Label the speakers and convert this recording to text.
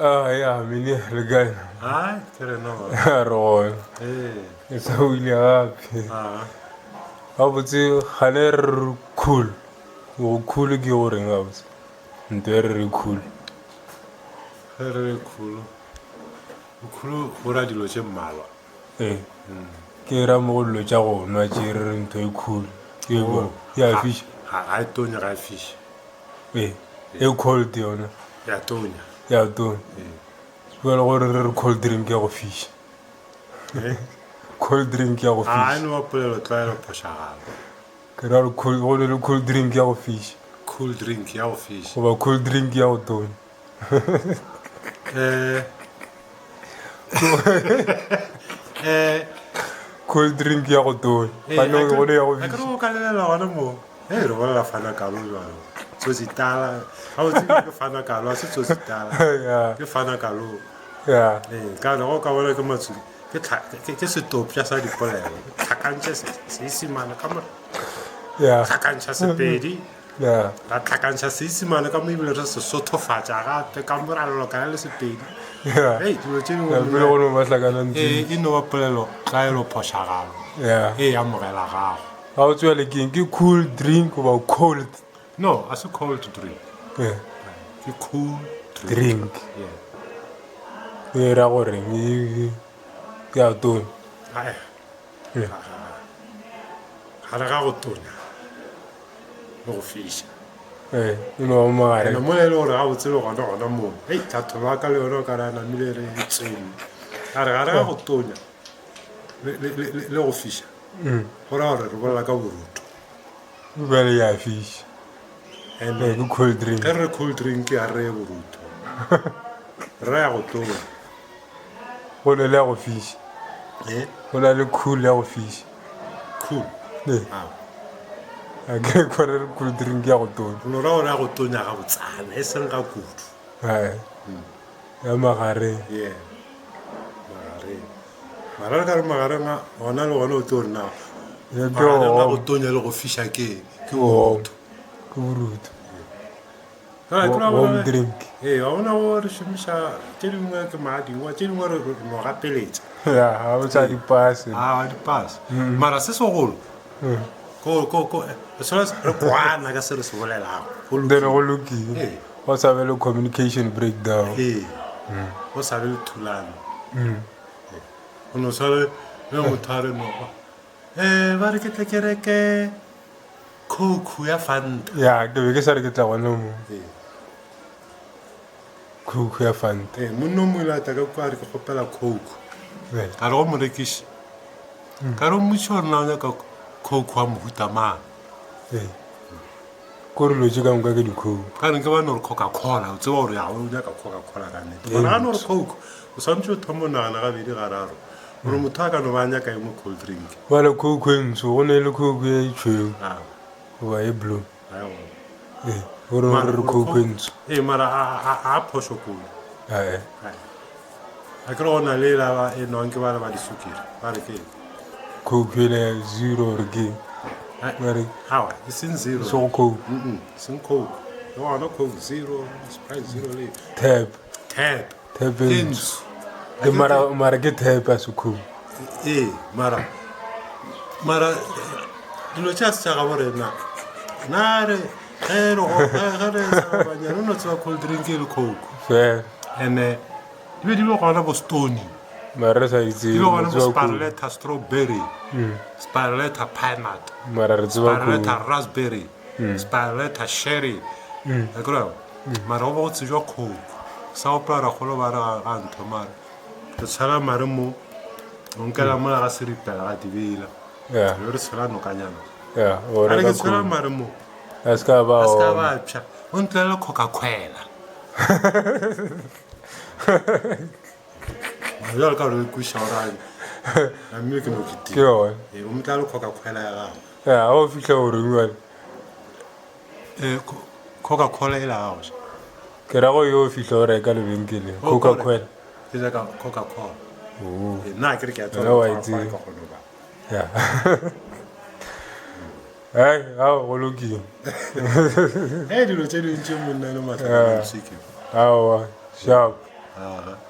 Speaker 1: Ah, ya, mine le kae?
Speaker 2: Ai, ke rena ba.
Speaker 1: Re gona.
Speaker 2: Ee.
Speaker 1: Ke sa o ile gape.
Speaker 2: Ah.
Speaker 1: Gabotse gane re re cool. Go cool ke go reng gabotse? Nto e re re cool.
Speaker 2: Ge re re cool. Cool go ra dilo tše mmalwa.
Speaker 1: Ee. Ke ra mo go dilo tša go nwa tše re re ntho e cool. Ke
Speaker 2: Oh.
Speaker 1: ya fiša.
Speaker 2: Ga ga e tonye ga e fiše.
Speaker 1: Ee, e cold yona.
Speaker 2: Ya tonya.
Speaker 1: Ya tonya.
Speaker 2: Ee.
Speaker 1: Jale gore re re cold drink ya go fiša.
Speaker 2: Eh?
Speaker 1: Cold drink ya go
Speaker 2: A
Speaker 1: fiša.
Speaker 2: e no ba polelo tlwaelo phošagalo.
Speaker 1: Ke ra gore cold go ne le cold drink ya go fiša.
Speaker 2: Cool drink ya go fiša.
Speaker 1: Goba cold drink ya go tonya.
Speaker 2: Eh. Eh.
Speaker 1: Cold drink ya go tonya.
Speaker 2: Eh,
Speaker 1: Gane go ne ya go
Speaker 2: a ke re
Speaker 1: fiša.
Speaker 2: o ka lelela gona mo. Hey, re bolela fana kalo jalo. Tsotsi tala. Ga o tsebe ke fana kalo, a se tsotsi tala.
Speaker 1: Yeah.
Speaker 2: Ke fana kalo.
Speaker 1: Yeah.
Speaker 2: Ee, ka re go ka bona ke matsuli. Ke tlha- ke ke setopša sa dipolelo. Ke tlhakantšha se- Seisimane ka mo
Speaker 1: Yeah.
Speaker 2: tlhakantšha Sepedi.
Speaker 1: Yeah.
Speaker 2: Ra tlhakantšha Seisimane ka mo ebile re se sothofatša gape ka mo ra lelokana le Sepedi.
Speaker 1: Yeah.
Speaker 2: Hey, dilo tše
Speaker 1: Ya, pele go no ba hlakana ntse.
Speaker 2: Ee, e no ba polelo tlwaelo phošagalo.
Speaker 1: Yeah.
Speaker 2: E amogela gago.
Speaker 1: Ga o tswele keng ke cool drink goba cold?
Speaker 2: No, a se cold drink.
Speaker 1: Yeah.
Speaker 2: Ke cool drink.
Speaker 1: Drink.
Speaker 2: Yeah.
Speaker 1: E ra goreng e ke a tonya.
Speaker 2: Ai.
Speaker 1: Yeah.
Speaker 2: Gare ga go tonya le go fiša.
Speaker 1: Ee, e no ba mo gare.
Speaker 2: Ene mola e le gore gabotse le gona gona moo. Hei, tlhathollo ya ka le yona o ka re a namile re e tsene. A re gare ga go tonya le, le, le, le go fiša. Go ra gore re bolela ka borutho.
Speaker 1: Bjale ya fiša.
Speaker 2: And
Speaker 1: Ee, ke cold drink.
Speaker 2: ge re re cold drink ga re reye borutho. Re raya go tonya.
Speaker 1: Go ne le ya go fiša.
Speaker 2: Eh?
Speaker 1: Go na le cool ya go fiša.
Speaker 2: Cool.
Speaker 1: Ee.
Speaker 2: Ah.
Speaker 1: A ke kwa re re cool drink ya go tonya.
Speaker 2: No ra gore ya go tonya ga botsana, e seng ga kudu.
Speaker 1: Hai. Ya magareng.
Speaker 2: Yeah. Magareng. Mara re ka re magareng a gona le gona o tlo re na.
Speaker 1: Ya, ke
Speaker 2: Magareng a go
Speaker 1: warm.
Speaker 2: tonya le go fiša ke ke
Speaker 1: Warm.
Speaker 2: borutho.
Speaker 1: Ke borutho.
Speaker 2: Ah, ke ra
Speaker 1: Warm
Speaker 2: gore-
Speaker 1: drink.
Speaker 2: Ee, wa bona go re šomiša tše dingwe ke maadingwa, tše dingwe re re no gapeletša.
Speaker 1: Ya, ga o sa di pase.
Speaker 2: A di pase. Mara se segolo ko ko ko re tshwanetse re kwana ka se re se bolelago. Go
Speaker 1: Then
Speaker 2: lokile.
Speaker 1: go lokile.
Speaker 2: Ee.
Speaker 1: Go sa be le communication breakdown.
Speaker 2: Ee. Go sa be le thulano. Go no tshwana le motho a re no. Eh, ba re ke tle ke reke Coke ya Fanta.
Speaker 1: Ya, ke be ke sa re ke tla gona mo.
Speaker 2: Ee.
Speaker 1: Coke ya Fanta.
Speaker 2: Ee, monna o mongwe ile a tla ka kua a re ke kgopela Coke.
Speaker 1: Ee.
Speaker 2: Ka re go morekiši. Ka re o mmotšiše gore na o nyaka Coke wa mohuta mang.
Speaker 1: Ee. Ko re dilo tše ka moka ke di-Coke.
Speaker 2: Ka re ke ba no re Coca-Cola, o tseba gore ya o nyaka Coca-Cola ka nnete. Mara ga no re Coke, o swanetše o thoma o nagana gabedi gararo gore motho a ka no ba a nyaka engwe cold drink.
Speaker 1: Bjale Coke e ntsho, go ne le Coke e tšhweu
Speaker 2: Ah.
Speaker 1: goba e blue.
Speaker 2: Aowa.
Speaker 1: Ee, gore
Speaker 2: Mara
Speaker 1: re re
Speaker 2: gore
Speaker 1: Coke e
Speaker 2: Coke-
Speaker 1: ntsho.
Speaker 2: Ee, mara a a a phošo kudu.
Speaker 1: Ae.
Speaker 2: Ae. A ke re go na le la ba e nwang ke ba le ba disukiri, ba re ke eng?
Speaker 1: Coke e le zero gore ke eng?
Speaker 2: Ae.
Speaker 1: Ba re
Speaker 2: Aowa, e seng zero.
Speaker 1: se go Coke.
Speaker 2: Mm-mm, seng Coke. Le gona Coke zero, Sprite zero le
Speaker 1: Tap.
Speaker 2: Tap.
Speaker 1: Tap e
Speaker 2: Ke
Speaker 1: ntsho.
Speaker 2: ntsho.
Speaker 1: Ke mara mara ke tap a se Coke.
Speaker 2: Ee, mara mara dilo tša se tša gabo rena. Na re ge re go ge re sa banyane o no tseba cold drink e le Coke.
Speaker 1: Fair.
Speaker 2: And-e di be di le gona bo Stony.
Speaker 1: Mara re sa di tsebe.
Speaker 2: Di le gona bo
Speaker 1: Re tseba Coke.
Speaker 2: Sparletta strawberry, Sparletta peanut,
Speaker 1: Mara re tseba Coke.
Speaker 2: Sparletta raspberry, Sparletta sherry. A ke re mara go be go tsejwa Coke. Sa gopola rakgolo ba re ga ga ntho mare re tshwela mare mo o nkela mola ga seripela ga dibela.
Speaker 1: Yeah.
Speaker 2: Re be re tshwela nokanyana.
Speaker 1: Yeah, o
Speaker 2: A re
Speaker 1: reka
Speaker 2: ke tshwela
Speaker 1: Coke.
Speaker 2: mare mo.
Speaker 1: A se ka ba
Speaker 2: A se ka
Speaker 1: oma.
Speaker 2: ba psha. O ntlele Coca-Cola. Bjalo ka gore o kweša gore a mme ke no
Speaker 1: Ke
Speaker 2: kitima.
Speaker 1: yone.
Speaker 2: Ee, o motla le Coca-Cola ya gago.
Speaker 1: Ya, ga o fihla o reng bjale?
Speaker 2: Ee, Coca-Cola e la gago.
Speaker 1: Ke ra go yo fihla o reka lebenkeleng. Coca-Cola.
Speaker 2: Ke nyaka Coca-Cola.
Speaker 1: Oh.
Speaker 2: Ee, nna ke re ke a tseba
Speaker 1: Wena wa e
Speaker 2: Coca-Cola
Speaker 1: tseba.
Speaker 2: ka kgona ho ba.
Speaker 1: Ya. Ai, ao go lokile.
Speaker 2: Ee, dilo tše dintši monna le mahlakana
Speaker 1: Aowa, sharp.
Speaker 2: Aga.